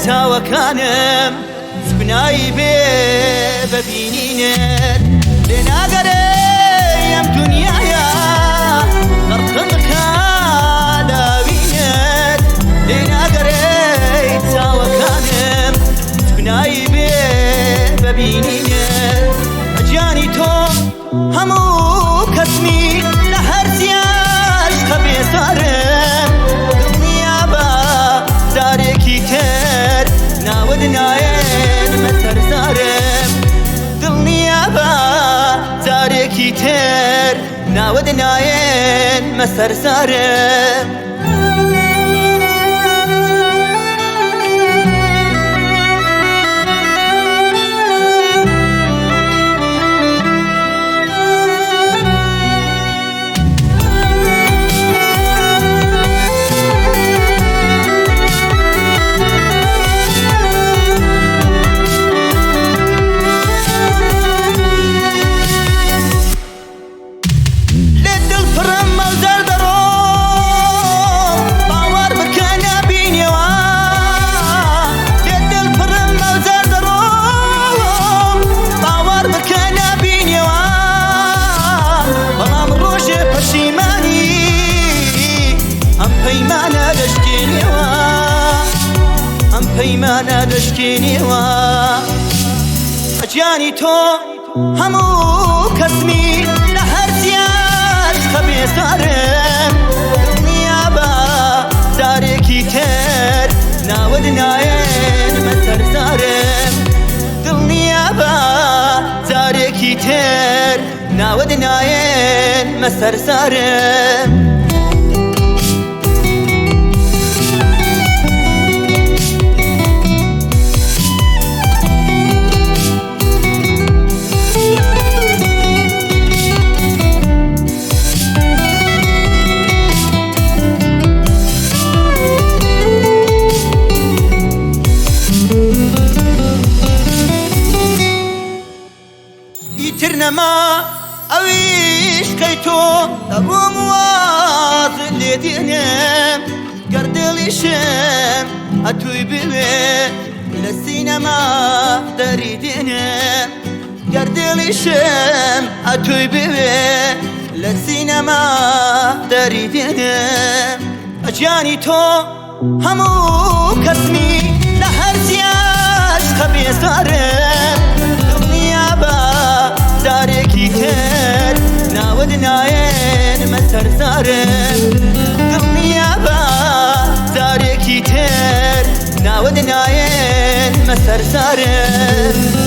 چاوەکانم سکنایی بێ بەبینینت لێ ناگەرێ ئەم دنیاە غەرقم بکا لاوینت لێ ناگەرێ چاوەکانم سکنایی بێ بەبینینت گیانی تۆ هەموو کەسمی لە هەر زیاش کە بێزارم دڵنیابە جارێکی تر ناوت نایەنمە سەرزارم دڵنیابە جارێکی تر ناوت نایەنمە سەرزارم. لە دڵ پڕم مەوزەر دەڕۆم باوەڕ بکە نابینیەوە لە دڵ پڕم مەوزەر دەڕۆم باوەڕ بکە نابینیەوە بەڵام ڕۆژێ پەشیمانی ئەم پەیمانە دەشکێنیەوە ئەم پەیمانە دەشکێنیەوە گیانی تۆ هەموو کەسمی لە هەر زیاش کە بێزارم دڵنیابە جارێکی تر ناوت نایەنمە سەرزارم دڵنیابە جارێکی تر ناوت نایەنمە سەرزارم. ئیتر نەما ئەویش قەی تۆ دەڕۆم واز لێ دێنم گەر دڵیشم ئەتووی بوێ لە سینەما دەری دێنم گەر دڵیشم ئەتووی بوێ لە سینەما دەری دێنم گیانی تۆ هەموو کەسمی لە هەر زیاش کە بێزارم دڵنیابە جارێکی تر ناوت نایەنمە سەرزارم دڵنیابە جارێکی تر ناوت نایەنمە سەرزارم.